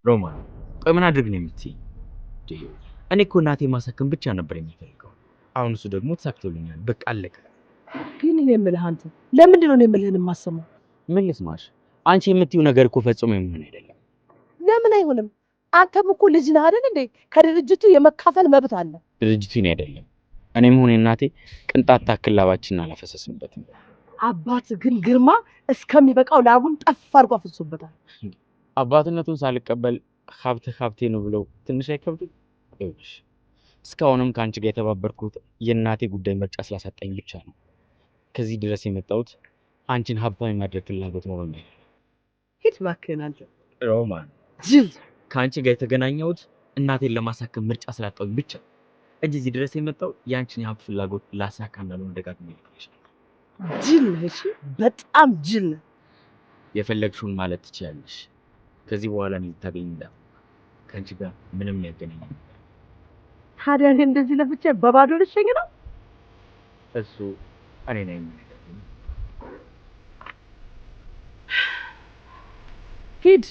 ሮማን፣ ቆይ ምን አድርግ ነው የምትይኝ? እኔ እኮ እናቴ ማሳከም ብቻ ነበር የሚፈልገው። አሁን እሱ ደግሞ ተሳክቶልኛል። በቃ አለቀ። ግን እኔ የምልህ አንተ ለምንድን ነው እኔ የምልህን የማሰማው? ምን ልስማሽ? አንቺ የምትይው ነገር እኮ ፈጽሞ የሚሆን አይደለም። ለምን አይሆንም? አንተም እኮ ልጅ ነህ አይደል እንዴ? ከድርጅቱ የመካፈል መብት አለ። ድርጅቱ የእኔ አይደለም። እኔም ሆነ እናቴ ቅንጣት ታክል ላባችንን አላፈሰስንበትም። አባት ግን ግርማ እስከሚበቃው ላቡን ጠፍ አድርጎ አፍሶበታል። አባትነቱን ሳልቀበል ሀብት ሀብቴ ነው ብለው ትንሽ አይከብድም? ይኸውልሽ እስካሁንም ከአንቺ ጋር የተባበርኩት የእናቴ ጉዳይ ምርጫ ስላሳጣኝ ብቻ ነው። ከዚህ ድረስ የመጣሁት አንቺን ሀብታም የማድረግ ፍላጎት ኖሮኝ አይደለም። ሂድ እባክህን አንተ ሮማን፣ ጅል። ከአንቺ ጋር የተገናኘሁት እናቴን ለማሳከም ምርጫ ስላጣሁኝ ብቻ እንጂ እዚህ ድረስ የመጣው የአንቺን የሀብት ፍላጎት ላሳካ እንዳልሆነ ደጋግሜ ነግሬሻለሁ። ጅል ነህ። እሺ፣ በጣም ጅል ነህ። የፈለግሽውን ማለት ትችያለሽ። ከዚህ በኋላ እኔን ልታገኚኝ እንዳትሞክሪ። ከአንቺ ጋር ምንም ያገናኘን ታዲያ እኔ እንደዚህ ለፍቼ በባዶ ልሸኝ ነው? እሱ እኔን አይመለከተኝም። ሂድ።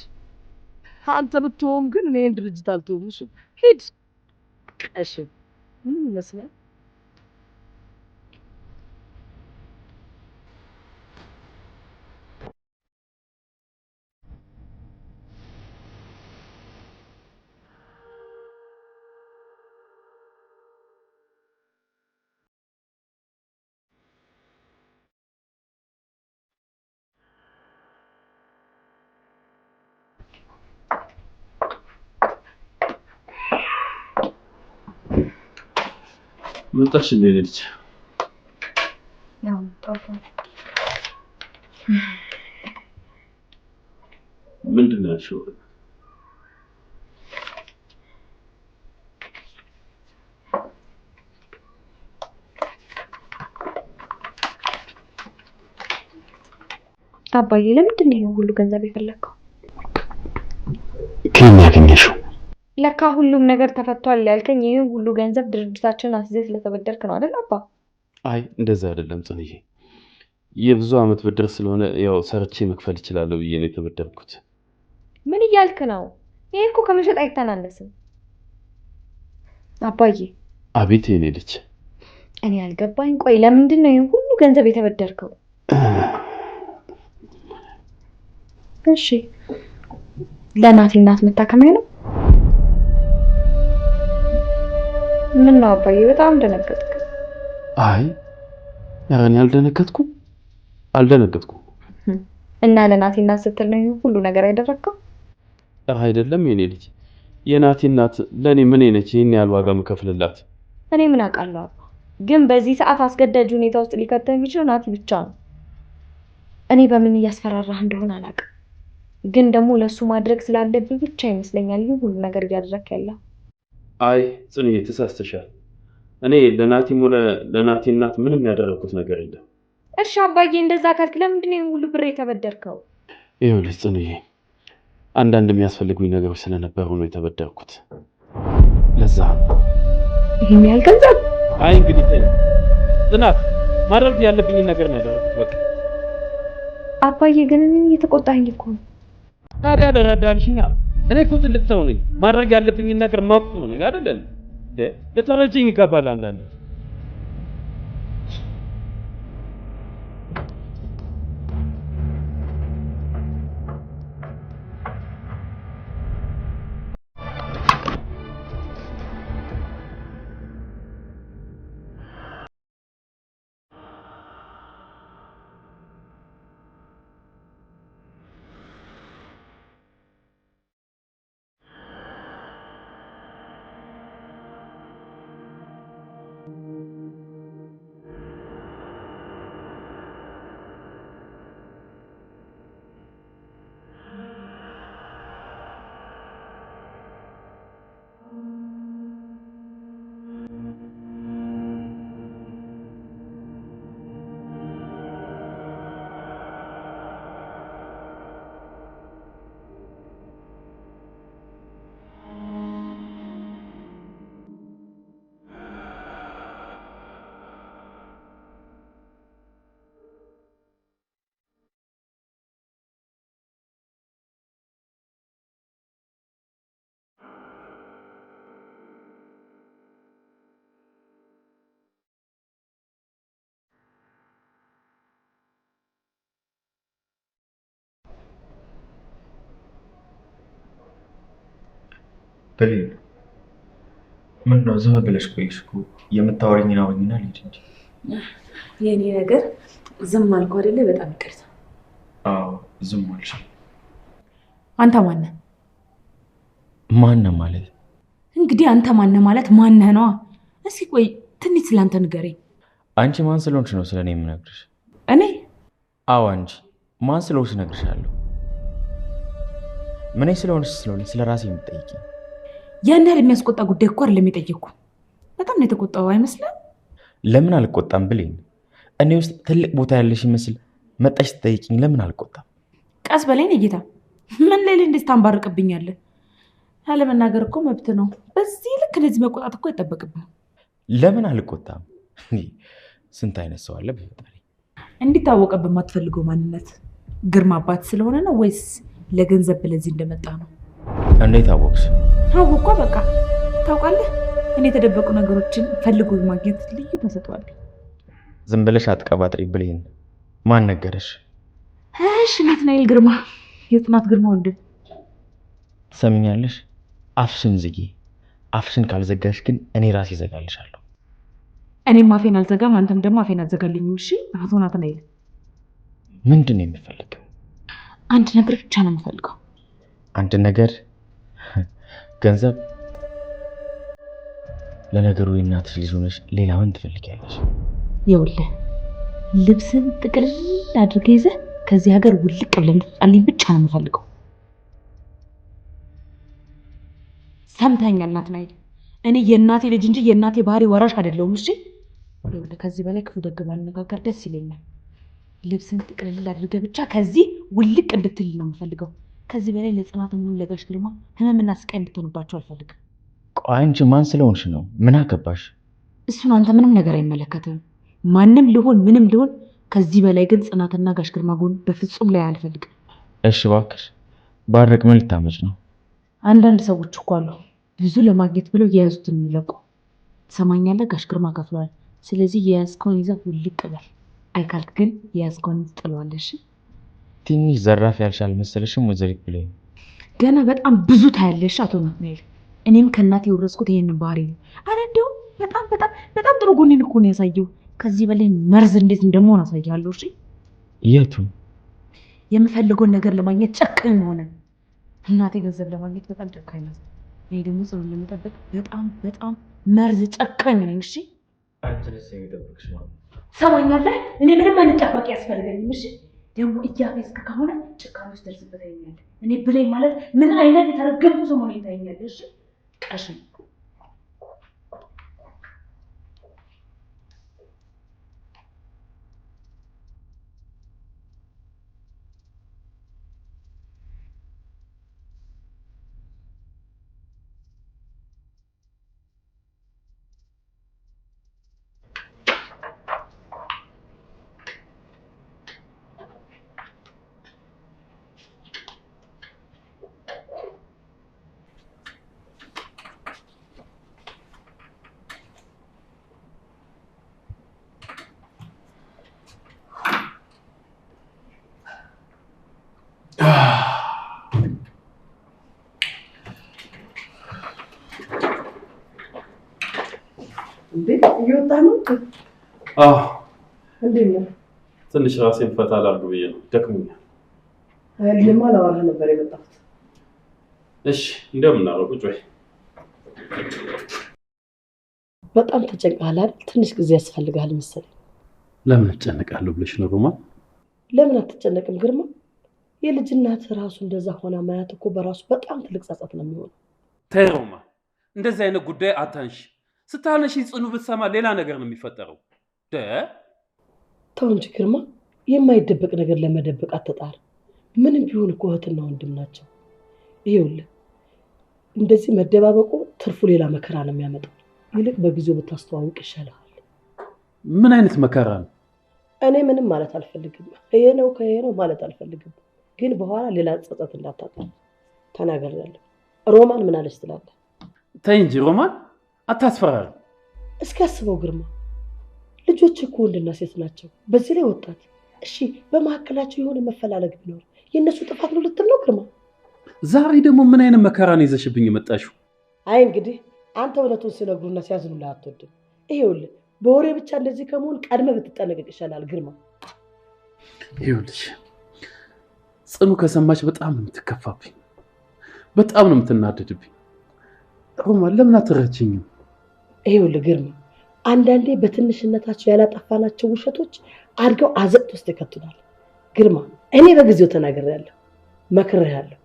አንተ ብትሆን ግን እኔን ድርጅት አልተውም። እሺ ሂድ። እሺ ምን ይመስላል? መጣሽ እንዴ ልጅ? ያው ጠፋ። ምንድን ነው ያልሽው? አባዬ ለምንድን ነው ይሄን ሁሉ ገንዘብ የፈለግከው? ከየት ያገኘሽው? ለካ ሁሉም ነገር ተፈቷል ያልከኝ ይህን ሁሉ ገንዘብ ድርጅታችንን አስይዘህ ስለተበደርክ ነው አይደል አባ? አይ እንደዛ አይደለም ጽንዬ፣ የብዙ ዓመት ብድር ስለሆነ ያው ሰርቼ መክፈል እችላለሁ ብዬ ነው የተበደርኩት። ምን እያልክ ነው? ይሄ እኮ ከመሸጥ አይተናነስም። አባዬ አቤት የኔ ልጅ። እኔ ያልገባኝ፣ ቆይ ለምንድን ነው ይህን ሁሉ ገንዘብ የተበደርከው? እሺ ለእናቴ እናት መታከሚያ ነው? ምን ነው አባዬ በጣም ደነገጥክ? አይ ኧረ እኔ አልደነገጥኩም አልደነገጥኩም። እና ለናቲ እናት ስትል ነው ይህን ሁሉ ነገር ያደረግከው? ኧረ አይደለም የኔ ልጅ፣ የናቲ እናት ለእኔ ምን ነች ይህን ያህል ዋጋ የምከፍልላት? እኔ ምን አውቃለሁ አባ፣ ግን በዚህ ሰዓት አስገዳጅ ሁኔታ ውስጥ ሊከተህ የሚችለው ናቲ ብቻ ነው። እኔ በምን እያስፈራራህ እንደሆነ አላውቅም፣ ግን ደግሞ ለእሱ ማድረግ ስላለብህ ብቻ ይመስለኛል ይህ ሁሉ ነገር እያደረግክ ያለው። አይ ጽንዬ ተሳስተሻል። እኔ ለናቲም ሆነ ለናቲ እናት ምንም ያደረግኩት ነገር የለም። እሺ አባዬ እንደዛ ካልክ ለምንድን ነው ይህን ሁሉ ብር የተበደርከው? ይኸውልሽ ጽንዬ፣ አንዳንድ የሚያስፈልጉኝ ነገሮች ስለነበሩ ነው የተበደርኩት። ለዛ ነው። ይህን ያህል ገንዘብ? አይ እንግዲህ ተይው ጽናት፣ ማድረግ ያለብኝን ነገር ነው ያደረግኩት። በቃ አባዬ ግን እኔን እየተቆጣኝ እኮ ነው። ታዲያ ልረዳልሽኛ። እኔ እኮ ትልቅ ሰው ነኝ። ማድረግ ያለብኝን ነገር ማወቅ ነው ነኝ አይደል እንዴ? ልትረጂኝ ይገባል አንዳንዴ። በሌሉ ምን ነው ዝም ብለሽ ቆየሽ እኮ። የምታወሪኝን አውሪኝና ልሂድ እንጂ። የእኔ ነገር ዝም አልኩ አይደለ? በጣም ይቅርታ። አዎ ዝም አልሽ። አንተ ማነህ? ማነህ ማለት? እንግዲህ አንተ ማነህ ማለት ማነህ ነዋ። እስኪ ቆይ ትንሽ ስለአንተ ንገረኝ። አንቺ ማን ስለሆንሽ ነው ስለኔ የምነግርሽ? እኔ? አዎ አንቺ ማን ስለሆንሽ እነግርሻለሁ። ምን ስለሆንሽ ስለሆነ ስለ ራሴ የምትጠይቂኝ? ያን ያህል የሚያስቆጣ ጉዳይ እኮ አይደለም የጠየቅኩህ። በጣም ነው የተቆጣው አይመስልም? ለምን አልቆጣም ብሌን? እኔ ውስጥ ትልቅ ቦታ ያለሽ ይመስል መጣሽ ትጠይቂኝ፣ ለምን አልቆጣም? ቀስ በላይ ነው ጌታ። ምን ላይ እንዴት ታንባርቅብኛለህ? ያለመናገር እኮ መብት ነው። በዚህ ልክ እንደዚህ መቆጣት እኮ አይጠበቅብህም። ለምን አልቆጣም? ስንት አይነት ሰው አለ በፈጣሪ። እንዲታወቀብህ የማትፈልገው ማንነት ግርማ አባት ስለሆነ ነው ወይስ ለገንዘብ ብለህ እዚህ እንደመጣ ነው? እንዴት አወቅሽ? አወቅኳ። በቃ ታውቃለህ፣ እኔ የተደበቁ ነገሮችን ፈልጎ ማግኘት ልዩ ተሰጥኦ አለኝ። ዝም ብለሽ አትቀባጥሪ ብሌን። ማን ነገረሽ? እሺ ናትናኤል ግርማ፣ የጽናት ግርማ ወንድም። ትሰሚኛለሽ? አፍሽን ዝጊ። አፍሽን ካልዘጋሽ ግን እኔ ራሴ እዘጋልሻለሁ። እኔም አፌን አልዘጋም፣ አንተም ደግሞ አፌን አትዘጋልኝም። እሺ አቶ ናትናኤል። ምንድን ነው የምፈልገው? አንድ ነገር ብቻ ነው የምፈልገው። አንድ ነገር? ገንዘብ? ለነገሩ የእናትሽ ልጅ ሆነሽ ሌላ ምን ትፈልጊያለሽ? ይኸውልህ ልብስን ጥቅልል አድርገህ ይዘህ ከዚህ ሀገር ውልቅ ብለህ እንድትወጣልኝ ብቻ ነው የምፈልገው። ሰምተኸኛል ናትናኤል? እኔ የእናቴ ልጅ እንጂ የእናቴ ባህሪ ወራሽ አይደለሁም። እሺ ይኸውልህ ከዚህ በላይ ክፉ ደግ ባልነጋገር ደስ ይለኛል። ልብስን ጥቅልል አድርገህ ብቻ ከዚህ ውልቅ እንድትል ነው የምፈልገው። ከዚህ በላይ ለጽናትም ሆነ ለጋሽ ግርማ ህመምና ስቃይ እንድትሆንባቸው አልፈልግም። ቆይ አንቺ ማን ስለሆንሽ ነው? ምን አገባሽ? እሱን አንተ ምንም ነገር አይመለከትም። ማንም ልሆን ምንም ልሆን፣ ከዚህ በላይ ግን ጽናትና ጋሽ ግርማ ጎን በፍጹም ላይ አልፈልግም። እሺ እባክሽ፣ ባረቅ ምን ልታመጭ ነው? አንዳንድ ሰዎች እኮ አሉ ብዙ ለማግኘት ብለው የያዙትን የሚለቁ። ትሰማኛለህ? ጋሽ ግርማ ከፍለዋል። ስለዚህ የያዝከውን ይዘህ ውልቅ በል። አይካልክ ግን የያዝከውን ትጥለዋለህ። እሺ ትንሽ ዘራፍ ያልሽ አልመሰለሽም ወይዘሪት ብሌን? ገና በጣም ብዙ ታያለሽ አቶ ናትናኤል። እኔም ከእናቴ የወረስኩት ይሄንን ባህሪ ነው። አረ እንደውም በጣም በጣም በጣም ጥሩ ጎኔን እኮ ነው ያሳየው። ከዚህ በላይ መርዝ እንዴት እንደምሆን አሳያለሁ። እሺ የቱ? የምፈልገውን ነገር ለማግኘት ጨካኝ ሆነ። እናቴ ገንዘብ ለማግኘት በጣም ጨካኝ ናት። እኔ ደግሞ ጽኑን ለመጠበቅ በጣም በጣም መርዝ ጨካኝ ነኝ። እሺ ሰማኛለህ? እኔ ምንም አይነት ጠባቂ አያስፈልገኝም። እሺ ደግሞ እያፌዝክ ከሆነ ጭካኔ ውስጥ ደርስበት ታየኛለህ። እኔ ብሌን ማለት ምን አይነት የተረገምኩ ሰው መሆኔን ታየኛለህ። እሺ ቀሽም እየወጣህ ነው? አዎ፣ እንዴት ነው? ትንሽ ራሴን ፈታ ላድርግ ብዬ ነው፣ ደክሞኛል። እኔማ ላወራህ ነበር የመጣሁት። እሺ፣ እንደምን እናድርግ? ቁጭ በይ። በጣም ተጨንቀሃል አይደል? ትንሽ ጊዜ ያስፈልግሃል መሰለኝ። ለምን እጨነቃለሁ ብለሽ ነው ሮማን? ለምን አትጨነቅም ግርማ? የልጅ እናትህ ራሱ እንደዛ ሆና ማየት እኮ በራሱ በጣም ትልቅ ጸጸት ነው የሚሆነው። ተይ ሮማን፣ እንደዚህ አይነት ጉዳይ አታንሺ። ስታነሺ ጽኑ ብትሰማ ሌላ ነገር ነው የሚፈጠረው። ተው እንጂ ግርማ፣ የማይደበቅ ነገር ለመደበቅ አትጣር። ምንም ቢሆን እኮ እህትና ወንድም ናቸው። ይኸውልህ እንደዚህ መደባበቁ ትርፉ ሌላ መከራ ነው የሚያመጣው። ይልቅ በጊዜው ብታስተዋውቅ ይሻልሃል። ምን አይነት መከራ ነው? እኔ ምንም ማለት አልፈልግም። ይሄ ነው ከይሄ ነው ማለት አልፈልግም፣ ግን በኋላ ሌላ ጸጸት እንዳታጣ ተናግሬያለሁ። ሮማን ምን አለች ትላለህ? ተይ እንጂ ሮማን፣ አታስፈራሪ። እስኪ አስበው ግርማ፣ ልጆች እኮ ወንድና ሴት ናቸው። በዚህ ላይ ወጣት። እሺ በመካከላቸው የሆነ መፈላለግ ቢኖር የእነሱ ጥፋት ነው ልትል ነው ግርማ? ዛሬ ደግሞ ምን አይነት መከራ ነው ይዘሽብኝ የመጣሽው? አይ እንግዲህ አንተ እውነቱን ሲነግሩና ሲያዝኑልህ አትወድም። ይኸውልህ በወሬ ብቻ እንደዚህ ከመሆን ቀድመህ ብትጠነቀቅ ይሻላል ግርማ። ይኸውልሽ ጽኑ ከሰማች በጣም ነው የምትከፋብኝ፣ በጣም ነው የምትናደድብኝ። ሮማን ለምን አትረጂኝም? ይኸውልህ ግርማ፣ አንዳንዴ በትንሽነታቸው ያላጠፋናቸው ውሸቶች አድገው አዘቅት ውስጥ ይከቱናል። ግርማ እኔ በጊዜው ተናግሬያለሁ፣ መክሬያለሁ።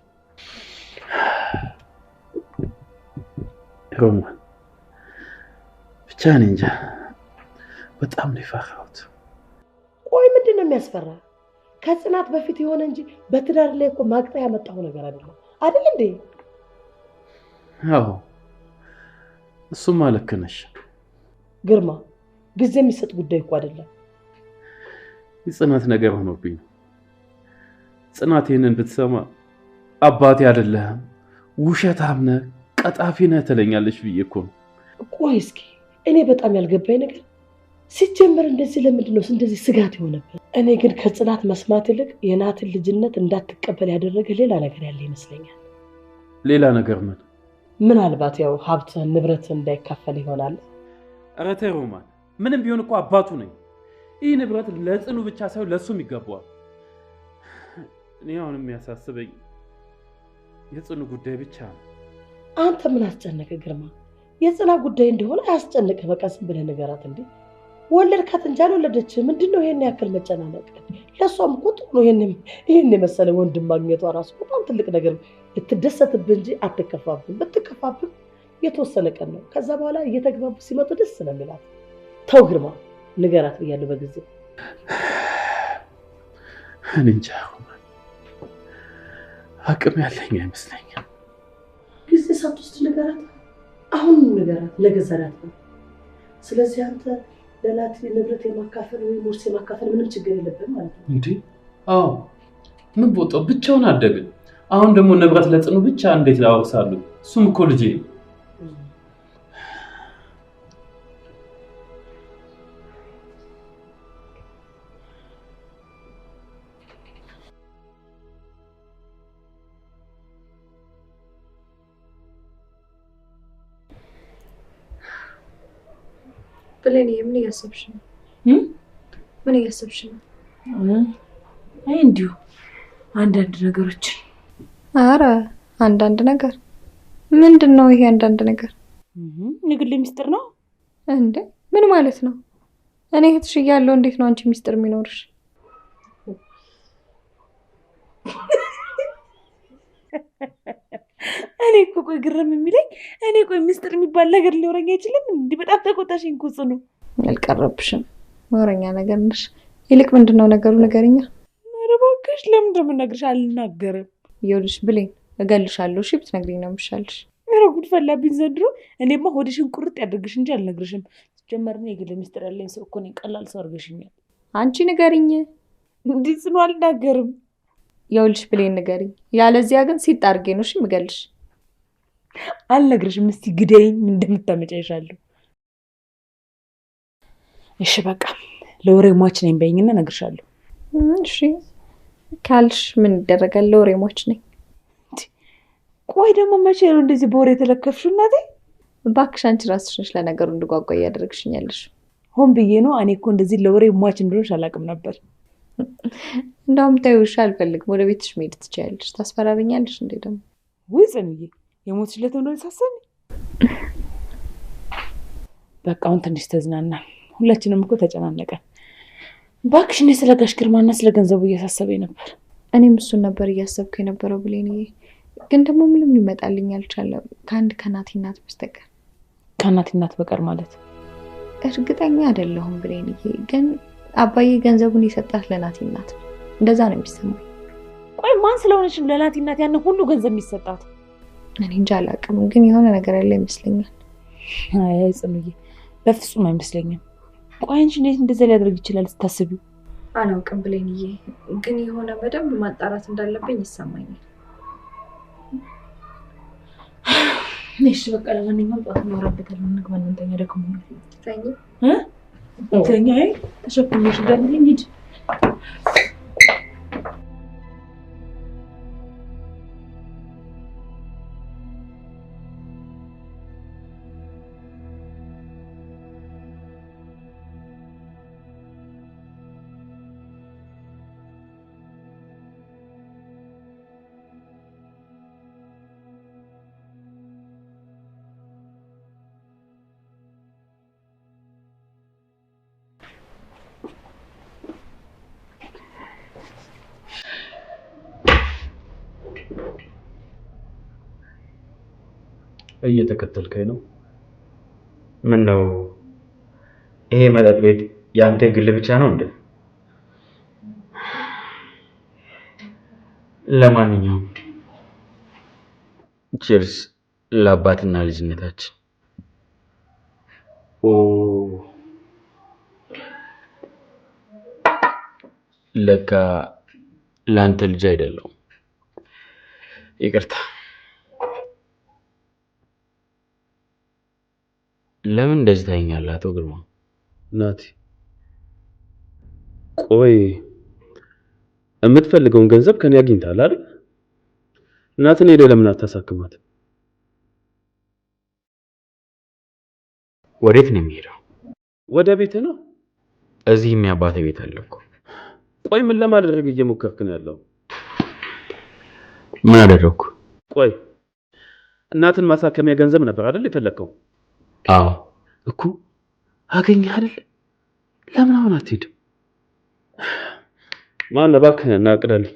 ሮማን ብቻ እኔ እንጃ በጣም ነው የፈራሁት። ቆይ ምንድን ነው የሚያስፈራ? ከጽናት በፊት የሆነ እንጂ በትዳር ላይ እኮ ማግጣ ያመጣው ነገር አይደለም። አይደል እንዴ? አዎ እሱማ ልክ ነሽ ግርማ። ጊዜ የሚሰጥ ጉዳይ እኮ አይደለም። የጽናት ነገር ሆኖብኝ ነው። ጽናት ይህንን ብትሰማ አባቴ አይደለህም፣ ውሸታም ነህ፣ ቀጣፊ ነህ ትለኛለች ብዬ እኮ ነው። ቆይ እስኪ እኔ በጣም ያልገባኝ ነገር ሲጀመር እንደዚህ ለምንድን ነው እንደዚህ ስጋት የሆነበት? እኔ ግን ከጽናት መስማት ይልቅ የናትን ልጅነት እንዳትቀበል ያደረገ ሌላ ነገር ያለ ይመስለኛል። ሌላ ነገር ምን? ምናልባት ያው ሀብትህን ንብረትህን እንዳይካፈል ይሆናል። ኧረ ተይ ሮማን፣ ምንም ቢሆን እኮ አባቱ ነኝ። ይህ ንብረት ለጽኑ ብቻ ሳይሆን ለእሱም ይገባዋል። እኔ አሁን የሚያሳስበኝ የጽኑ ጉዳይ ብቻ ነው። አንተ ምን አስጨነቀ ግርማ? የጽናት ጉዳይ እንደሆነ አያስጨንቅህ። በቃ ዝም ብለህ ንገራት። እንዴ ወለድካት እንጂ አልወለደችህም። ምንድን ነው ይሄን ያክል መጨናነቅ? ለእሷም እኮ ጥሩ ነው ይሄን የመሰለ ወንድም ማግኘቷ ራሱ በጣም ትልቅ ነገር። ልትደሰትብህ እንጂ አትከፋብህ። ብትከፋብህ የተወሰነ ቀን ነው። ከዛ በኋላ እየተግባቡ ሲመጡ ደስ ነው የሚላት። ተው ግርማ፣ ንገራት ብያለሁ በጊዜው። እኔ እንጃ ሮማን፣ አቅም ያለኝ አይመስለኝም። ጊዜ ሳትወስድ ንገራት። አሁን ንገራት፣ ነገ ዛሬ አትበል። ስለዚህ አንተ ለናቲ ንብረት የማካፈል ወይም ውርስ የማካፈል ምንም ችግር የለብህም ማለት ነው። እንዴ? አዎ ምን ቦጣው ብቻውን አደገ። አሁን ደግሞ ንብረት ለጽኑ ብቻ እንዴት ላወርሳለሁ? እሱም እኮ ልጄ ነው። ብሌን ምን እያሰብሽ ነው? ምን እያሰብሽ ነው? አይ እንዲሁ አንዳንድ ነገሮችን። አረ አንዳንድ ነገር ምንድን ነው ይሄ? አንዳንድ ነገር የግል ሚስጥር ነው እንዴ? ምን ማለት ነው? እኔ እህትሽ እያለሁ እንዴት ነው አንቺ ሚስጥር የሚኖርሽ? እኔ እኮ ቆይ ግርም የሚለኝ እኔ ቆይ ሚስጥር የሚባል ነገር ሊኖረኝ አይችልም። እንዲህ በጣም ተቆጣሽኝ እኮ ጽኑ። አልቀረብሽም፣ ወረኛ ነገር ነሽ። ይልቅ ምንድን ነው ነገሩ ንገሪኛ። ኧረ እባክሽ ለምን እንደምነግርሽ አልናገርም። ይኸውልሽ ብሌን እገልሻለሁ። እሺ ብትነግሪኝ ነው የሚሻልሽ። ኧረ ጉድ ፈላብኝ ዘንድሮ። እኔማ ሆድሽን ቁርጥ ያደርግሽ እንጂ አልነግርሽም። ሲጀመር እኔ የግል ሚስጥር ያለኝ ሰው እኮ ነኝ። ቀላል ሰው አድርገሽኛል። አንቺ ንገሪኝ። እንዲህ ጽኑ አልናገርም። ይኸውልሽ ብሌን ንገሪኝ፣ ያለዚያ ግን ሲጥ አድርጌ ነው እሺ የምገልሽ። አልነግርሽም። እስቲ ግደይኝ፣ ምን እንደምታመጪ አይሻለሁ። እሺ በቃ ለወሬ ሟች ነኝ በይኝና እነግርሻለሁ። እሺ ካልሽ ምን ይደረጋል? ለወሬ ሟች ነኝ። ቆይ ደግሞ መቼ ነው እንደዚህ በወሬ የተለከፍሽው እናቴ? እባክሽ አንቺ ራስሽ ነሽ ለነገሩ እንድጓጓ እያደረግሽኝ ያለሽ። ሆን ብዬ ነው። እኔ እኮ እንደዚህ ለወሬ ሟች እንደሆንሽ አላውቅም ነበር። እንደውም ተይው እሺ፣ አልፈልግም። ወደ ቤትሽ መሄድ ትችያለሽ። ታስፈራሪኛለሽ እንዴ ደግሞ? ውይ ጽኑዬ፣ የሞትሽለት እንደሆነ ሳሰሚ። በቃ አሁን ትንሽ ተዝናና። ሁላችንም እኮ ተጨናነቀን። እባክሽ እኔ ስለ ጋሽ ግርማና ስለ ገንዘቡ እያሳሰበኝ ነበር። እኔም እሱን ነበር እያሰብኩ የነበረው ብሌንዬ። ግን ደግሞ ምንም ሊመጣልኝ አልቻለም ከአንድ ከናቲ እናት በስተቀር። ከናቲ እናት በቀር ማለት? እርግጠኛ አይደለሁም ብሌንዬ፣ ግን አባዬ ገንዘቡን የሰጣት ለናቲ እናት ነው። እንደዛ ነው የሚሰማኝ። ቆይ ማን ስለሆነች ነው ለናቲ እናት ያንን ሁሉ ገንዘብ የሚሰጣት? እኔ እንጃ አላውቅም፣ ግን የሆነ ነገር ያለ ይመስለኛል። አይ ጽኑዬ፣ በፍጹም አይመስለኝም። ቆይ አንቺ እንዴት እንደዛ ሊያደርግ ይችላል ስታስቢው? አላውቅም ብሌንዬ፣ ግን የሆነ በደንብ ማጣራት እንዳለብኝ ይሰማኛል። እሺ በቃ ለማንኛውም ጠዋት እናወራበታለን። እንግባ እንተኛ፣ ደክሞኛል። ተኝ ተኛ። አይ ተሸፍኜሽ እንዳልልኝ ሂድ። እየተከተልከኝ ነው? ምን ነው ይሄ መጠጥ ቤት የአንተ የግል ብቻ ነው እንዴ? ለማንኛውም ቺርስ ለአባትና ልጅነታችን። ኦ ለካ ለአንተ ልጅ አይደለሁም። ይቅርታ። ለምን እንደዚህ ታየኛለህ አቶ ግርማ? ናቲ፣ ቆይ የምትፈልገውን ገንዘብ ከኔ አግኝተሃል አይደል? እናትን ሄደህ ለምን አታሳክማት? ወዴት ነው የሚሄደው? ወደ ቤት ነው። እዚህም የአባቴ ቤት አለ እኮ። ቆይ ምን ለማድረግ እየሞከርክ ነው ያለው? ምን አደረግኩ? ቆይ እናትን ማሳከሚያ ገንዘብ ነበር አይደል የፈለግከው? አዎ እኮ አገኘህ አይደል? ለምን አሁን አትሄድም? ማን እባክህ እናቅዳልኝ።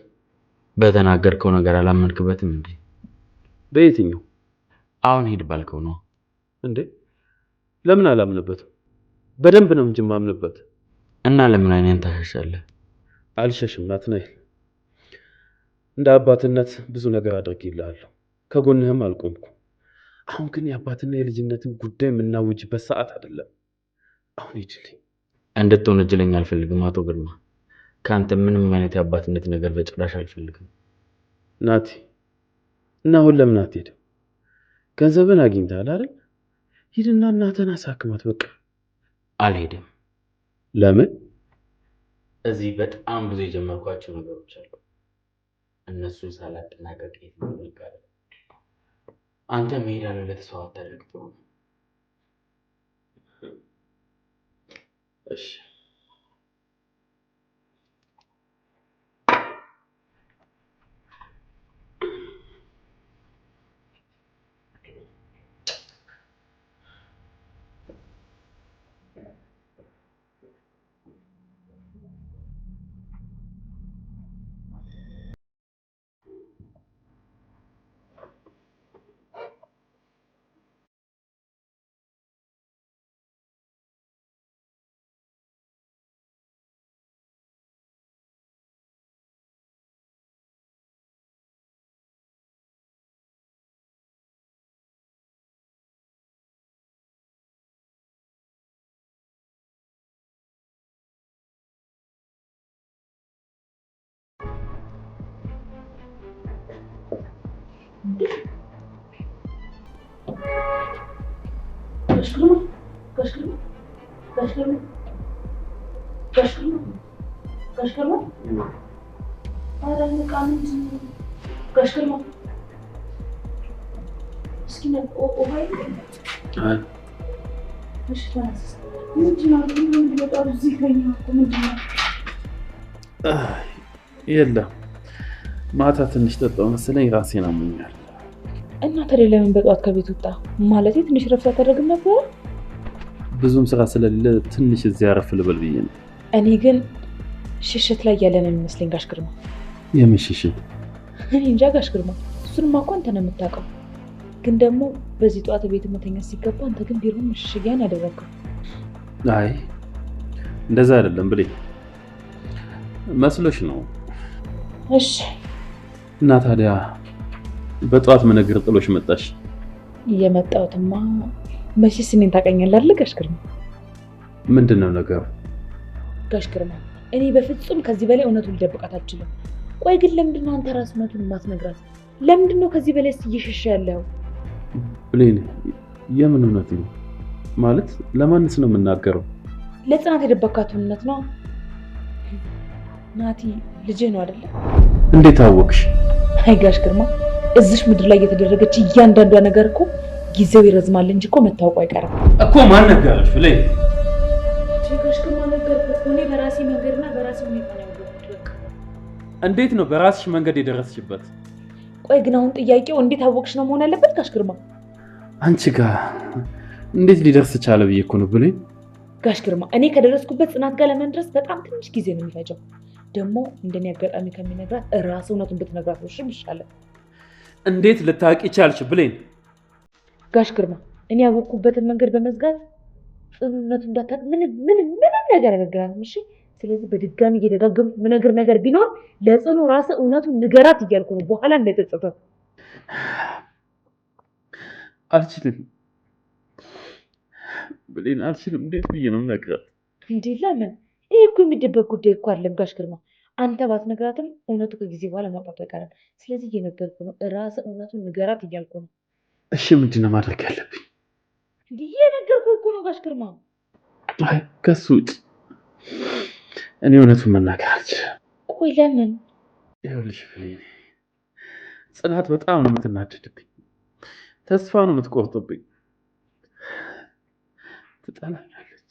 በተናገርከው ነገር አላመንክበትም እንዴ? በየትኛው? አሁን ሂድ ባልከው ነው እንዴ? ለምን አላምንበትም? በደንብ ነው እንጂ የማምንበት። እና ለምን አይኔን ታሸሻለህ? አልሸሽም ናትናኤል። እንደ አባትነት ብዙ ነገር አድርጌልሃለሁ፣ ከጎንህም አልቆምኩም። አሁን ግን የአባትና የልጅነትን ጉዳይ የምናውጅበት ሰዓት አይደለም። አሁን ሂድልኝ። እንድትወነጅለኝ አልፈልግም አቶ ግርማ። ከአንተ ምንም አይነት የአባትነት ነገር በጭራሽ አልፈልግም። ናቲ፣ እና አሁን ለምን አትሄድም? ገንዘብን አግኝተሃል አይደል? ሂድና እናትህን አሳክማት በቃ። አልሄድም። ለምን? እዚህ በጣም ብዙ የጀመርኳቸው ነገሮች አሉ። እነሱን ሳላጠናቀቅ የትም እልካለሁ። አንተ መሄድ አለ ለተሰው አታደርግ ጥሩ ነው። እሺ ጋሽ ግርማ፣ ጋሽ ግርማ፣ ጋሽ ግርማ፣ ጋሽ ግርማ፣ ጋሽ ግርማ፣ ኧረ ንቃ! ምንድን ነው? ጋሽ ግርማ እስኪ ውሃ የለም? አይ እሺ ተነስ። ምንድን ነው? ምንድን ነው? በጣም እዚህ ተኛ እኮ ምንድን ነው? የለም ማታ ትንሽ ጠጣሁ መሰለኝ ራሴን አሞኛል። እና ታዲያ ለምን በጠዋት ከቤት ወጣ? ማለቴ ትንሽ ረፍት አታደርግም ነበር? ብዙም ስራ ስለሌለ ትንሽ እዚያ አረፍ ልበል ብዬ ነው። እኔ ግን ሽሽት ላይ ያለ ነው የሚመስለኝ ጋሽ ግርማ። የምን ሽሽት? እኔ እንጃ ጋሽ ግርማ፣ እሱንማ እኮ አንተ ነው የምታውቀው። ግን ደግሞ በዚህ ጠዋት ቤት መተኛት ሲገባ አንተ ግን ቢሮውን መሸሸጊያን ያደረግከው። አይ እንደዛ አይደለም ብሌ፣ መስሎሽ ነው። እሺ እና ታዲያ በጠዋት ምን እግር ጥሎሽ መጣሽ? የመጣሁትማ መቼስ እኔን ታውቀኛለህ አይደል ጋሽ ግርማ? ምንድን ነው ነገሩ? ጋሽ ግርማ እኔ በፍጹም ከዚህ በላይ እውነቱን ልደብቃት አልችልም። ቆይ ግን ለምንድን ነው አንተ ራስህ እውነቱን የማትነግራት? ለምንድን ነው ከዚህ በላይ እየሸሸ ያለው? ብሌን፣ የምን እውነት ነው ማለት? ለማንስ ነው የምናገረው? ለጽናት የደበካትን እውነት ነው። ናቲ ልጅህ ነው አይደለ? እንዴት አወቅሽ? አይ ጋሽ ግርማ፣ እዚሽ ምድር ላይ የተደረገች እያንዳንዷ ነገር እኮ ጊዜው ይረዝማል እንጂ እኮ መታወቁ አይቀርም እኮ። ማን ነገረሽ ብሌን? ጋሽ ግርማ ነገርኩህ እኮ። እኔ በራሴ መንገድና በራሴ ሁኔታ ነው ያወቅሁት። በቃ እንዴት ነው በራስሽ መንገድ የደረስሽበት? ቆይ ግን አሁን ጥያቄው እንዴት አወቅሽ ነው መሆን ያለበት ጋሽ ግርማ። አንቺ ጋር እንዴት ሊደርስ ቻለ ብዬ እኮ ነው ብሌን። ጋሽ ግርማ እኔ ከደረስኩበት ጽናት ጋር ለመድረስ በጣም ትንሽ ጊዜ ነው የሚፈጀው። ደግሞ እንደኔ አጋጣሚ ከሚነግራት እራስ እውነቱን ብትነግራት ነው ይሻላል። እንዴት ልታውቂ ቻልሽ ብሌን? ጋሽ ግርማ እኔ ያወቅኩበትን መንገድ በመዝጋት ጽኑነቱ እንዳታውቅ ምንም ምንም ምንም ነገር አልነግራትም። እሺ ስለዚህ በድጋሚ እየደጋገምኩ የምነግር ነገር ቢኖር ለጽኑ ራስህ እውነቱን ንገራት እያልኩ ነው። በኋላ እንዳይጸጸተው። አልችልም ብሌን፣ አልችልም። እንዴት ብዬ ነው የምነግራት? እንዴ ለምን? ይሄ እኮ የሚደበቅ ጉዳይ እኮ አይደለም ጋሽ ግርማ። አንተ ባትነግራትም እውነቱ ከጊዜ በኋላ ማውጣቱ አይቀርም። ስለዚህ እየነገርኩህ ነው፣ ራስህ እውነቱን ንገራት እያልኩ ነው። እሺ ምንድን ነው ማድረግ ያለብኝ? እንዴ እየነገርኩህ እኮ ነው ጋሽ ግርማ። አይ ከሱ ውጭ እኔ እውነቱን መናገር አልችልም። ቆይ ለምን? ይኸውልሽ ብሌን፣ ጽናት በጣም ነው የምትናደድብኝ፣ ተስፋ ነው የምትቆርጥብኝ፣ ትጠላኛለች።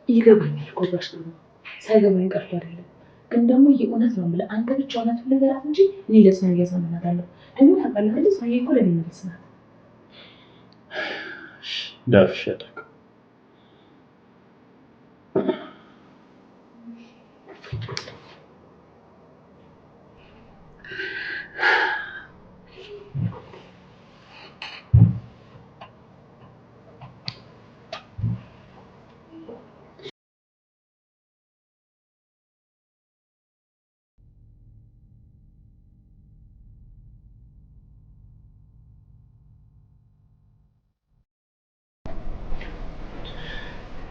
ይገባኛል እኮ ጋሽ ግርማ፣ ሳይገባኝ ቀርቶ አይደለም። ግን ደግሞ የእውነት ነው የምልህ፣ አንተ ብቻ እውነቱን ንገራት እንጂ እኔ ለጽኑ እያሳምናታለሁ። ደግሞ ታውቃለህ አይደል ጽኑዬ እኮ ለእኔ መልስ ናት። እንዳፍሽ ያደርገው።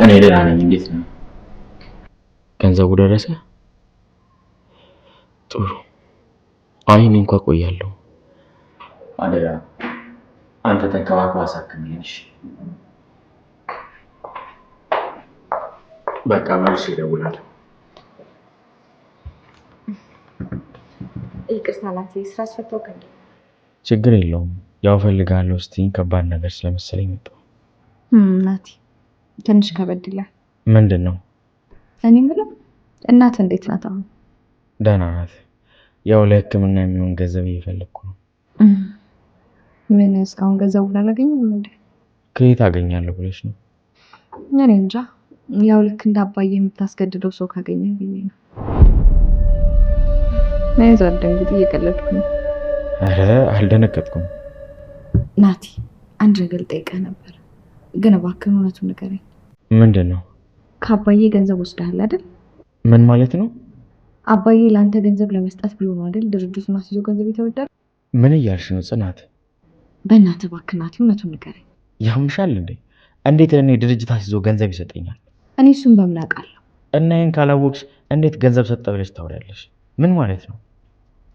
እኔ ደህና ነኝ። እንዴት ነው? ገንዘቡ ደረሰ? ጥሩ። አይ እኔ እንኳ ቆያለሁ። አደራ አንተ ተንከባክበህ አሳክምልኝ። እሺ? በቃ መልሼ እደውላለሁ። ይቅርታ ናቲ፣ ስራ አስፈታሁህ እንዴ? ችግር የለውም። ያው እፈልግሃለሁ ስትይኝ ከባድ ነገር ስለመሰለኝ መጣሁ። ናቲ ትንሽ ከበድ ይላል። ምንድን ነው? እኔ የምለው እናት እንዴት ናት አሁን? ደህና ናት። ያው ለሕክምና የሚሆን ገንዘብ እየፈለግኩ ነው። ምን እስካሁን ገንዘቡን አላገኘም እንዴ? ከየት አገኛለሁ ብለሽ ነው? እኔ እንጃ። ያው ልክ እንደ አባዬ የምታስገድደው ሰው ካገኘ ብዬ ነው። አይዞህ አትደንግጥ፣ እየቀለድኩ ነው። ኧረ አልደነገጥኩም። ናቲ አንድ ነገር ልጠይቅህ ነበር፣ ግን እባክህን እውነቱን ንገረኝ። ምንድን ነው? ከአባዬ ገንዘብ ወስደሃል አይደል? ምን ማለት ነው? አባዬ ለአንተ ገንዘብ ለመስጠት ብሎ ነው አይደል ድርጅቱን አስይዞ ገንዘብ የተበደረ? ምን እያልሽ ነው ጽናት? በእናትህ እባክህ ናቲ እውነቱን ንገረኝ። ያምሻል እንዴ? እንዴት ለእኔ ድርጅት አስይዞ ገንዘብ ይሰጠኛል? እኔ እሱን በምን አውቃለሁ? እና ይህን ካላወቅሽ እንዴት ገንዘብ ሰጠ ብለሽ ታወሪያለሽ? ምን ማለት ነው?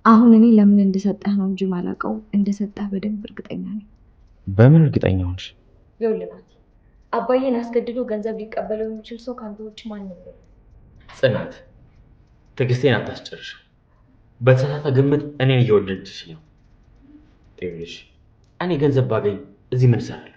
አሁን እኔ ለምን እንደሰጠህ ነው እንጂ ማላውቀው እንደሰጠህ በደንብ እርግጠኛ ነኝ። በምን እርግጠኛ ሆንሽ? ይኸውልህ ናቲ፣ አባዬን አስገድዶ ገንዘብ ሊቀበለው የሚችል ሰው ከአንተ ውጭ ማንም የለም። ጽናት ትዕግስቴን አታስጨርሽ። በተሳሳተ ግምት እኔን እየወደድሽ ነው። ይኸውልሽ እኔ ገንዘብ ባገኝ እዚህ ምን እሰራለሁ?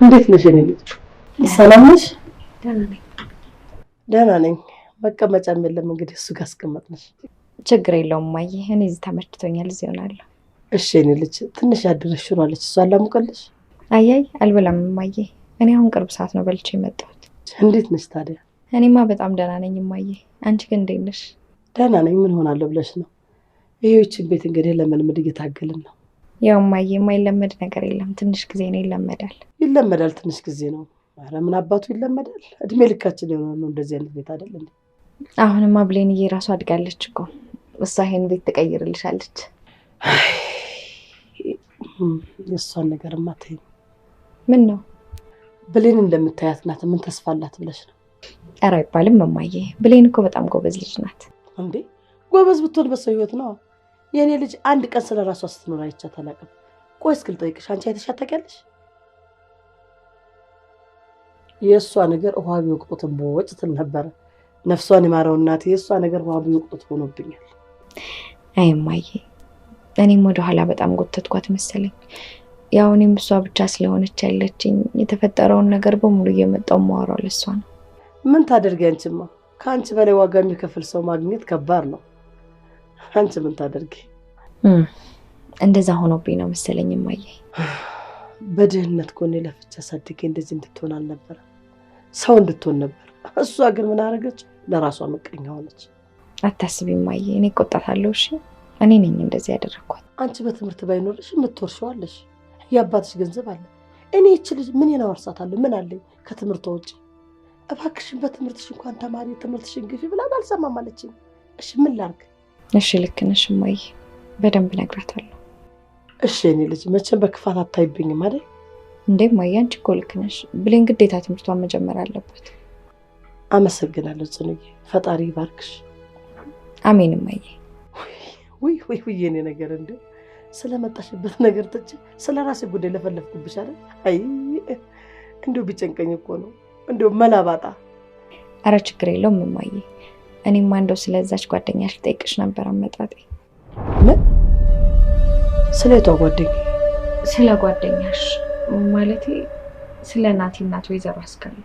እንዴት ነሽ የኔ ልጅ? ሰላም ነሽ? ደህና ነኝ። ደህና ነኝ። መቀመጫም የለም እንግዲህ እሱ ጋር አስቀመጥንሽ። ችግር የለውም እማዬ፣ እኔ እዚህ ተመችቶኛል፣ እዚህ እሆናለሁ። እሺ የኔ ልጅ፣ ትንሽ ያደረሽ ሽሮ አለች፣ እሷን ላሙቀልሽ? አያይ አልበላም እማዬ፣ እኔ አሁን ቅርብ ሰዓት ነው በልቼ የመጣሁት። እንዴት ነሽ ታዲያ? እኔማ በጣም ደህና ነኝ እማዬ። አንቺ ግን እንዴት ነሽ? ደህና ነኝ። ምን ሆናለሁ ብለሽ ነው? ይሄ ይህችን ቤት እንግዲህ ለመልመድ እየታገልን ነው። ያው እማዬ፣ የማይለመድ ነገር የለም። ትንሽ ጊዜ ነው ይለመዳል። ይለመዳል፣ ትንሽ ጊዜ ነው። ኧረ ምን አባቱ ይለመዳል። እድሜ ልካችን የሆነ ነው እንደዚህ አይነት ቤት አይደል እንዴ? አሁንማ ብሌንዬ ራሷ አድጋለች እኮ እሷ ይሄን ቤት ትቀይርልሻለች። የእሷን ነገርማ ተይኝ። ምን ነው ብሌን እንደምታያት ናት። ምን ተስፋ አላት ብለሽ ነው? ኧረ አይባልም እማዬ፣ ብሌን እኮ በጣም ጎበዝ ልጅ ናት። እንዴ ጎበዝ ብትሆን በሰው ህይወት ነው። የእኔ ልጅ አንድ ቀን ስለ ራሷ ስትኖር አይቻት አላውቅም። ቆይ እስኪ ልጠይቅሽ፣ አንቺ አይተሻት ታውቂያለሽ? የእሷ ነገር ውሃ ቢወቅጡት እምቦጭ ትል ነበረ። ነፍሷን የማረው እናቴ፣ የእሷ ነገር ውሃ ቢወቅጡት ሆኖብኛል። አይ እማዬ፣ እኔም ወደኋላ በጣም ጎተትኳት መሰለኝ። ያው እኔም እሷ ብቻ ስለሆነች ያለችኝ የተፈጠረውን ነገር በሙሉ እየመጣው ማወራው ለእሷ ነው። ምን ታደርጊ አንቺማ፣ ከአንቺ በላይ ዋጋ የሚከፍል ሰው ማግኘት ከባድ ነው። አንቺ ምን ታደርጊ? እንደዛ ሆኖብኝ ነው መሰለኝ እማዬ። በድህነት ጎኔ ለፍቼ አሳድጌ እንደዚህ እንድትሆን አልነበረም፣ ሰው እንድትሆን ነበር። እሷ ግን ምን አደረገች? ለራሷ ምቀኛ ሆነች። አታስቢ እማዬ፣ እኔ እቆጣታለሁ። እሺ እኔ ነኝ እንደዚህ ያደረግኳት። አንቺ በትምህርት ባይኖርሽ የምትወርሺው አለሽ፣ የአባትሽ ገንዘብ አለ። እኔ ይህች ልጅ ምን አወርሳታለሁ? ምን አለኝ ከትምህርቷ ውጭ? እባክሽን በትምህርትሽ እንኳን ተማሪ፣ ትምህርትሽን ግፊ ብላን አልሰማም አለችኝ። እሺ ምን ላድርግ? እሺ ልክ ነሽ እማዬ፣ በደንብ እነግራታለሁ። እሺ የእኔ ልጅ መቼም በክፋት አታይብኝም አይደል? እንዴ እማዬ፣ አንቺ እኮ ልክ ነሽ። ብሌን ግዴታ ትምህርቷን መጀመር አለባት። አመሰግናለሁ ጽኑዬ፣ ፈጣሪ ይባርክሽ። አሜን እማዬ። ውይ ውይ ውይ የኔ ነገር እንደው ስለመጣሽበት ነገር ትቼ ስለ ራሴ ጉዳይ ለፈለፍኩብሽ አይደል? አይ እንደው ቢጨንቀኝ እኮ ነው እንደው መላባጣ። አረ ችግር የለውም እማዬ። እኔማ እንደው ስለዛች ጓደኛሽ ልጠይቅሽ ነበር አመጣጤ። ምን? ስለ የቷ ጓደኛ? ስለ ጓደኛሽ ማለቴ ስለ ናቲ እናት ወይዘሮ አስካለ።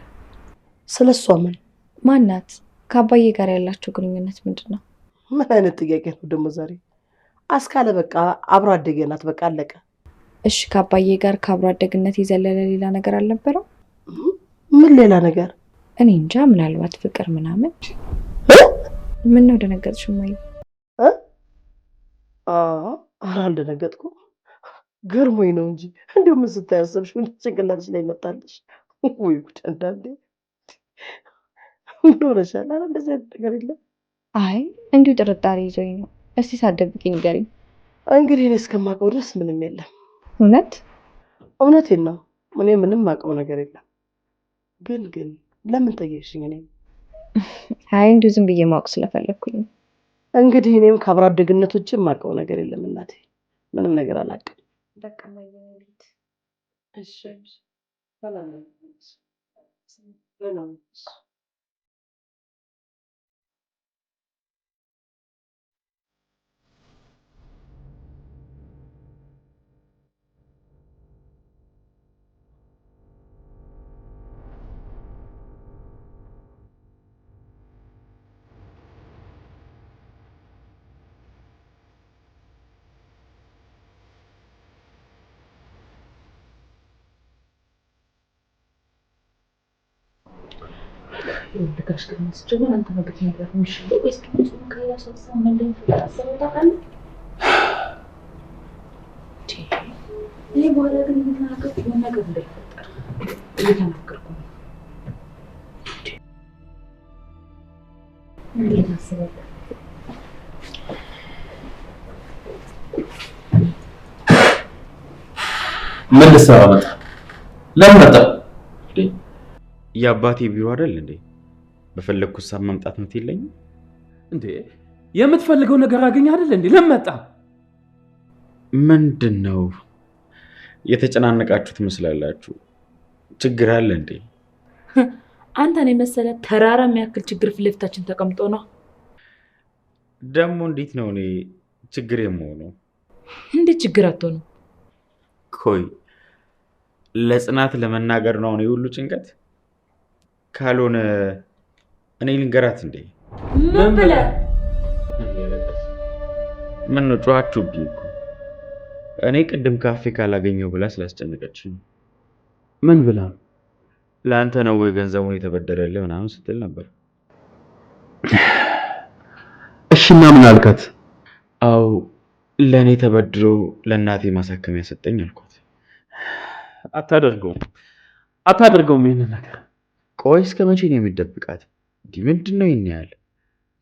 ስለ እሷ ምን? ማናት? ከአባዬ ጋር ያላቸው ግንኙነት ምንድን ነው? ምን አይነት ጥያቄ ነው ደግሞ ዛሬ? አስካለ በቃ አብሮ አደጌ ናት፣ በቃ አለቀ። እሺ ከአባዬ ጋር ከአብሮ አደግነት የዘለለ ሌላ ነገር አልነበረው? ምን ሌላ ነገር? እኔ እንጃ፣ ምናልባት ፍቅር ምናምን። ምን ነው ደነገጥሽ እማዬ? ኧረ አልደነገጥኩም፣ ገርሞኝ ነው እንጂ። እንደው ምን ስታይ አሰብሽ? ምን ጭንቅላትሽ ላይ መጣልሽ? ወይ ጉድ! አንዳንዴ ምን ሆነሻል? ኧረ እንደዚህ አይነት ነገር የለም። አይ እንዲሁ ጥርጣሬ ይዞኝ ነው። እስቲ ሳትደብቂኝ ንገሪኝ። እንግዲህ እኔ እስከማውቀው ድረስ ምንም የለም። እውነት? እውነቴን ነው። እኔ ምንም የማውቀው ነገር የለም። ግን ግን ለምን ጠየቅሽኝ? እኔ አይ እንዲሁ ዝም ብዬ ማወቅ ስለፈለግኩኝ ነው። እንግዲህ እኔም ከአብሮ አደግነት ውጭ የማውቀው ነገር የለም እናቴ። ምንም ነገር አላውቅም። በቃ እማዬ ልሂድ። እሺ ሰላም ነው። ደህና ሁኚ። ጋሽ ግርማ ሲጀመር አንተ ነው ብትነግራት የሚሻለው ወይስ ከሌላ ሰው ጋር ምን እንደሚፈጠር አስበው ታውቃለህ? እኔ በኋላ ግን እየተናገርኩ የሆነ ነገር እንዳይፈጠር እየተናገርኩ ነው። ምን ብለህ ታስባለህ? ምን ልትሰራ መጣ? ለምን መጣ? የአባቴ ቢሮ አይደል እንዴ? በፈለግኩት ሰዓት መምጣት መብት የለኝም እንዴ? የምትፈልገው ነገር አገኘህ አይደል እንዴ? ለምን መጣ? ምንድን ነው የተጨናነቃችሁ ትመስላላችሁ። ችግር አለ እንዴ? አንተን የመሰለ ተራራ የሚያክል ችግር ፊት ለፊታችን ተቀምጦ ነው። ደግሞ እንዴት ነው እኔ ችግር የምሆነው? እንዴት ችግር አትሆንም? ቆይ ለጽናት ለመናገር ነው አሁን የሁሉ ጭንቀት? ካልሆነ እኔ ልንገራት እንዴ? ምን ብለህ? ምን ነው ጮኻችሁብኝ እኮ። እኔ ቅድም ካፌ ካላገኘው ብላ ስላስጨነቀችኝ። ምን ብላ? ለአንተ ነው ወይ ገንዘቡን የተበደረልህ ምናምን ስትል ነበር። እሺ እና ምን አልካት? አዎ ለእኔ ተበድሮ ለእናቴ ማሳከሚያ ሰጠኝ አልኳት። አታደርገውም፣ አታደርገውም ይሄንን ነገር። ቆይ እስከ መቼ ነው የሚደብቃት? እንዲህ ምንድን ነው ይሄን ያህል?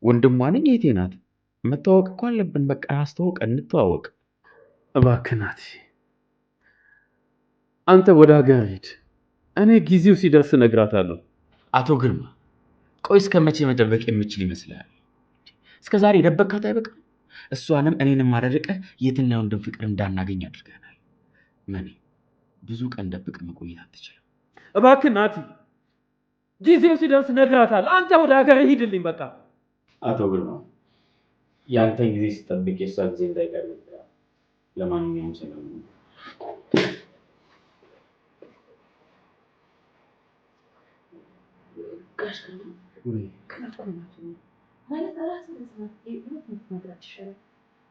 ወንድሟ ነኝ፣ እህቴ ናት። መተዋወቅ እኮ አለብን። በቃ አስተዋውቀን እንተዋወቅ። እባክህ ናቲ፣ አንተ ወደ ሀገር ሂድ። እኔ ጊዜው ሲደርስ እነግራታለሁ። አቶ ግርማ፣ ቆይ እስከ መቼ መደበቅ የምችል ይመስልሃል? እስከ ዛሬ የደበቅካት አይበቃም? እሷንም እኔንም አደርቀህ የትና ወንድም ፍቅር እንዳናገኝ አድርገናል። መኔ ብዙ ቀን ደብቅ መቆየት አትችልም። እባክህ ናቲ፣ ጊዜው ሲደርስ እነግራታለሁ። አንተ ወደ ሀገር ሂድልኝ በቃ። አቶ ግርማ፣ ያንተን ጊዜ ስጠብቅ የእሷ ጊዜ እንዳይቀር። ለማንኛውም ሰላም ነው። ጋሽ ግርማ ማለት ራስህ መግራት ይሻላል።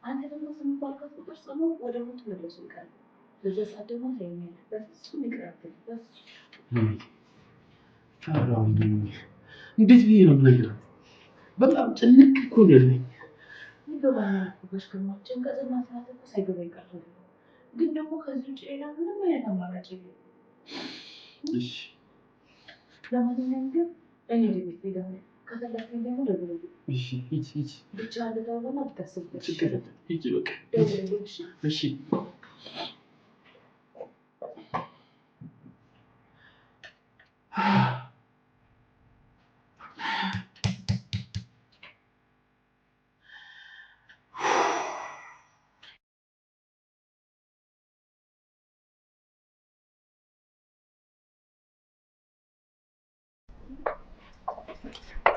አንተ ደግሞ ዝም ባልካት ቁጥር ጽኑ ወደ ሞት መድረሱ ይቀራል። በዛ ሰዓት ደግሞ ታየኛለህ። በፍጹም ይቅር አትልም። በፍጹም። እንዴት ብዬ ነው የምነግራት? በጣም ጭንቅ እኮ ነው ያለኝ። ይገባኛል እኮ ጋሽ ግርማ፣ ጭንቀትና ፍርሃት እኮ ሳይገባ ይቀርታል። ግን ደግሞ ከዚህ ውጭ ሌላ ምንም አይነት አማራጭ የለም። እሺ። ለማንኛውም ግን እኔ ወደ ቤት ልገባ ነው። ከፈለግከኝ ደግሞ ደውልልኝ። እሺ፣ ሂጂ ሂጂ። ብቻ እንድታወራና ብታስብበት ችግር የለም፣ ሂጂ በቃ። ደውልልኝ እሺ? እሺ።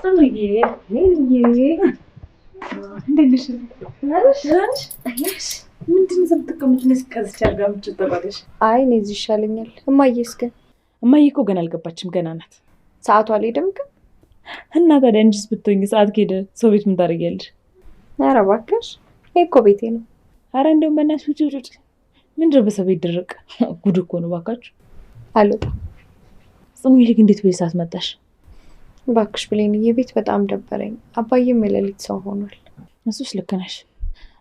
ጽኑዬ፣ እንዴት ነሽ? ምንድን ነው የምትቀመጪው? እንደዚህ ከዚች አልጋ የምትጨጠባለሽ? አይ እኔ እዚህ ይሻለኛል። እማዬስ ግን? እማዬ እኮ ገና አልገባችም፣ ገና ናት። ሰዓቱ አልሄደም ግን? እና ታዲያ አንቺስ ብትሆኚ ሰዓት ከሄደ ሰው ቤት ምን ታደርጊያለሽ? ኧረ እባክሽ ይሄ እኮ ቤቴ ነው። ኧረ እንደውም በእናትሽ ውጪ ውጪ ውጪ። ምንድን ነው በሰው ቤት ድርቅ? ጉድ እኮ ነው እባካችሁ። አልወጣም። ጽኑዬ ግን እንዴት በዚህ ሰዓት መጣሽ? እባክሽ ብሌንዬ ቤት በጣም ደበረኝ። አባዬም የሌሊት ሰው ሆኗል። እሱስ ልክ ነሽ።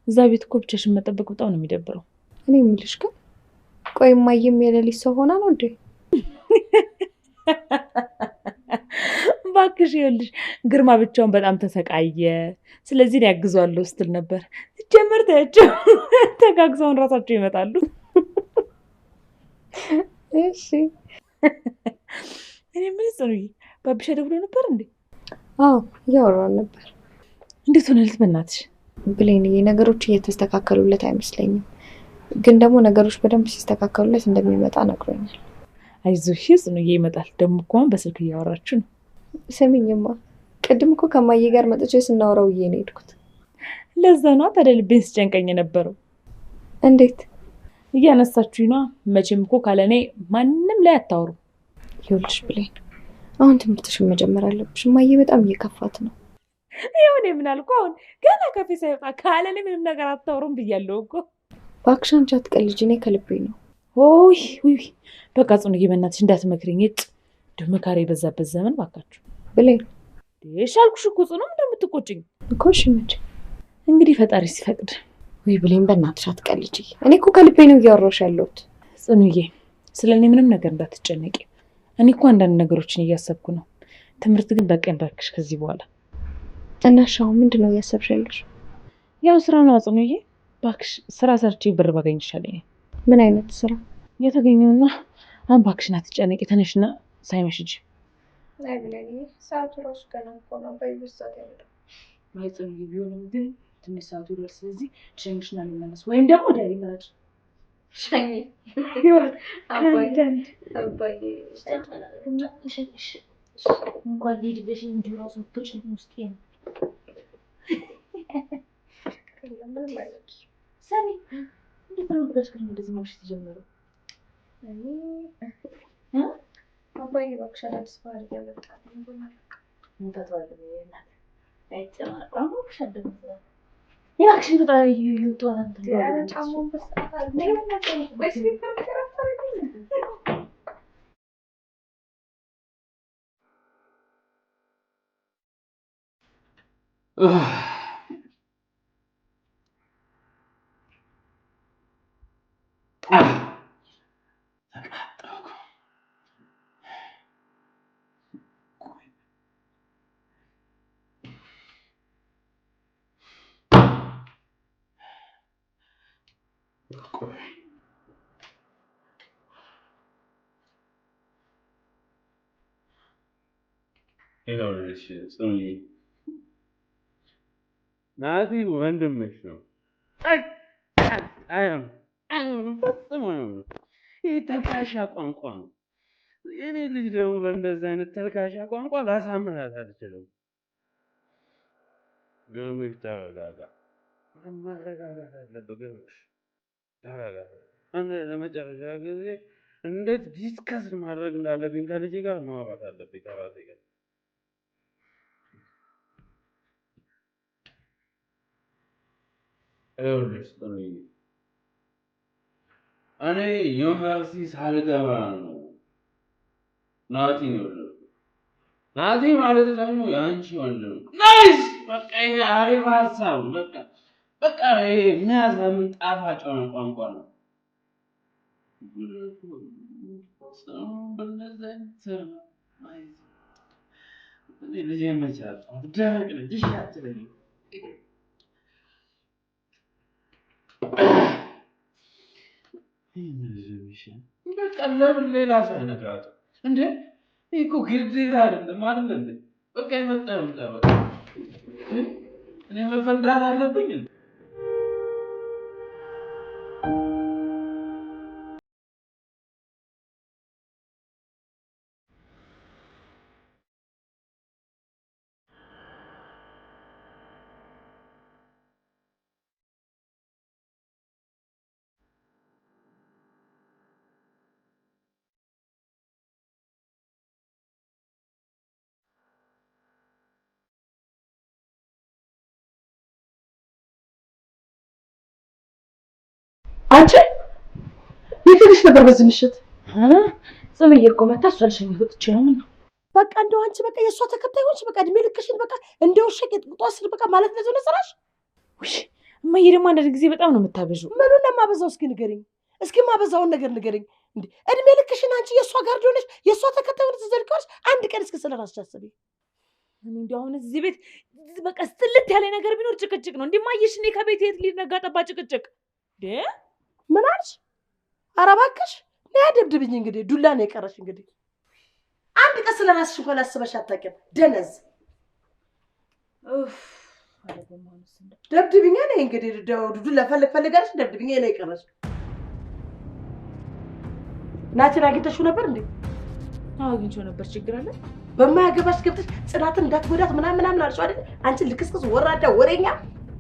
እዛ ቤት እኮ ብቻሽን መጠበቅ በጣም ነው የሚደብረው። እኔ የምልሽ ግን ቆይ እማዬም የሌሊት ሰው ሆና ነው እንዴ? እባክሽ ይኸውልሽ ግርማ ብቻውን በጣም ተሰቃየ፣ ስለዚህ እኔ አግዘዋለሁ ስትል ነበር። ሲጀመር ተያቸው ተጋግዘውን ራሳቸው ይመጣሉ። እሺ። እኔ የምልሽ ጽኑዬ ባቢሻ ደውሎ ነበር እንዴ? አዎ እያወራን ነበር። እንዴት ሆነልት በእናትሽ? ብሌንዬ ነገሮች እየተስተካከሉለት አይመስለኝም። ግን ደግሞ ነገሮች በደንብ ሲስተካከሉለት እንደሚመጣ ነግሮኛል። አይዞሽ ጽኑዬ ይመጣል። ደግሞ እኮ አሁን በስልክ እያወራችሁ ነው። ስሚኝማ ቅድም እኮ ከማዬ ጋር መጥቼ ስናወራው ውዬ ነው የሄድኩት። ለዛ ነዋ ታዲያ ልቤን ሲጨንቀኝ የነበረው። እንዴት? እያነሳችሁኝ ነዋ። መቼም እኮ ካለ እኔ ማንም ላይ አታወሩ። ይኸውልሽ ብሌን አሁን ትምህርትሽን መጀመር አለብሽ። እማዬ በጣም እየከፋት ነው። ይኸው እኔ ምን አልኩ አሁን ገና ከፌ ሳይወጣ ካለ እኔ ምንም ነገር አታወሩም ብያለሁ እኮ። እባክሽ አንቺ አትቀልጂ፣ እኔ ከልቤ ነው። ኦይ ውይ በቃ ጽኑዬ በእናትሽ እንዳትመክሪኝ። እጭ እንደው መካሪ የበዛበት ዘመን እባካችሁ። ብሌን እሺ አልኩሽ እኮ ጽኑ፣ ምንድን ነው የምትቆጭኝ? እኮ እሺ መቼ? እንግዲህ ፈጣሪ ሲፈቅድ። ውይ ብሌን በእናትሽ አትቀልጂ፣ እኔ እኮ ከልቤ ነው እያወራሁሽ ያለሁት። ጽኑዬ ስለ እኔ ምንም ነገር እንዳትጨነቂ። እኔ እኮ አንዳንድ ነገሮችን እያሰብኩ ነው። ትምህርት ግን በቃኝ እባክሽ ከዚህ በኋላ። እና እሺ አሁን ምንድን ነው እያሰብሽ ያለሽ? ያው ስራ ነው ጽኑዬ። እባክሽ ስራ ሰርቼ ብር ባገኝ ይሻለኛል። ምን አይነት ስራ? የተገኘውና አሁን እባክሽን አትጨነቂ፣ ተነሽና ሳይመሽ ሂጂ። አይ ብሌን ሰዓቱ እራሱ ገና እኮ ነው። በይበስ ሰዓት ያመጣል። አይ ጽኑዬ ቢሆንም ግን ትንሽ ሰዓቱ ይደርስ። ስለዚህ ሸኝሽና እንመለስ ወይም ደግሞ ወደ ይመራጭ እንኳን ልሂድ ብለሽ እንዲሁ እራሱ ብትወጪ ውስጤ ነው። ሰሚ እንዴት ነው ብለሽ ግን እንደዚህ ማምሸት የጀመረው? አባዬ እባክሽ አዳዲስ ባህሪ እያመጣ ነው። ተቃጠልኩ። ቆይ ይኸውልሽ ጽኑዬ፣ ናቲ ወንድምሽ ነው። አይሆንም፣ ፈጽሞ አይሆንም። ይህ ተልካሻ ቋንቋ ነው። የኔ ልጅ ደግሞ በእንደዚህ አይነት ተልካሻ ቋንቋ ላሳምናት አልችልም። ግርምሽ ተረጋጋ፣ መረጋጋት አለብህ ግርምሽ። ተረጋጋ። አንድ ለመጨረሻ ጊዜ እንዴት discuss ማድረግ እንዳለብኝ ከልጄ ጋር ማውራት አለብኝ ከራሴ ጋር። ይኸውልሽ ጽኑዬ፣ እኔ ዩኒቨርሲቲ ሳልገባ ነው ናቲን የወለድኩት። ናቲ ማለት ደግሞ የአንቺ ወንድም ነው። Nice! በቃ ይሄ አሪፍ ሀሳብ። በቃ በቃ ይሄ የሚያሳምን ጣፋጭ የሆነ ቋንቋ ነው። ጽኑ በእንደዚህ አይነት እኔ ልጄን መቼ አጣሁት? ደረቅ ልጅ እሺ አትለኝም። በቃ ለምን ሌላ ሰው አይነግራትም እንዴ? ይህ እኮ ግዴታ አይደለም አይደል እንዴ? በቃ የመጣ ይምጣ። በቃ እኔ መፈንዳት አለብኝ እንዴ? አንቺ የት ሄደሽ ነበር በዚህ ምሽት? ጽምዬ እኮ መታ እሷ ልሸኝ ወጥቼ ነው። ምን ነው? በቃ እንደው አንቺ በቃ የእሷ ተከታይ ሆንሽ። በቃ እድሜ ልክሽን በቃ እንደ ውሻ ቂጥ ስር በቃ ማለት ነው ስራሽ። ውይ እማዬ ደግሞ አንዳንድ ጊዜ በጣም ነው የምታበዢው። ምኑን ነው የማበዛው? እስኪ ንገሪኝ፣ እስኪ የማበዛውን ነገር ንገሪኝ። እንዴ እድሜ ልክሽን አንቺ የእሷ guard ሆነሽ የእሷ ተከታይ ሆነሽ ትዘልቂዋለሽ። አንድ ቀን እስኪ ስለ ራስሽ አስቢ። እኔ እንደው አሁን እዚህ ቤት በቃ ስጥልት ያለ ነገር ቢኖር ጭቅጭቅ ነው። እንዴ ማየሽ፣ እኔ ከቤት የት ልሂድ? ነጋ ጠባ ጭቅጭቅ። እንዴ ምን አልሽ? ኧረ እባክሽ ነይ አደብድብኝ። እንግዲህ ዱላ ነው የቀረሽ። እንግዲህ አንድ ቀን ስለ ራስሽ እንኳን አስበሽ አታውቂም። ደነዝ ደብድብኛ። ነይ እንግዲህ ዱላ ፈልግ ፈልጋለሽ፣ ደብድብኛ ነው የቀረሽ። ናችን አግኝተሽው ነበር እንዴ? አዎ አግኝቼው ነበር። ችግር አለ? በማያገባሽ ገብተሽ ጽናትን እንዳትጎዳት ምናምን ምናምን አልሽው አይደል? አንቺ ልክስክስ ወራዳ ወሬኛ።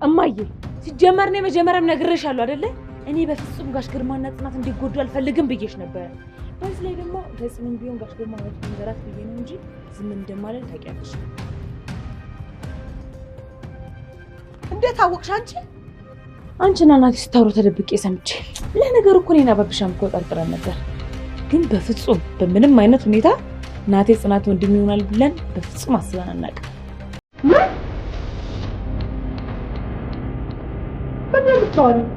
እማዬ ሲጀመር እኔ መጀመሪያም ነግሬሻለሁ አይደለ? እኔ በፍጹም ጋሽ ግርማና ጽናት እንዲጎዱ አልፈልግም ብዬሽ ነበረ። በዚህ ላይ ደግሞ ለጽኑም ቢሆን ጋሽ ግርማ እውነቱን ንገራት ብዬ ነው እንጂ ዝም እንደማልል ታውቂያለሽ። እንዴት አወቅሽ አንቺ? አንቺና ናቲ ስታወሩ ተደብቄ ሰምቼ። ለነገሩ እኮ እኔና ባብሻም እኮ ጠርጥረን ነበር፣ ግን በፍጹም በምንም አይነት ሁኔታ ናቴ ጽናት ወንድም ይሆናል ብለን በፍጹም አስበን አናውቅም። ምን ምን የምታወሪው?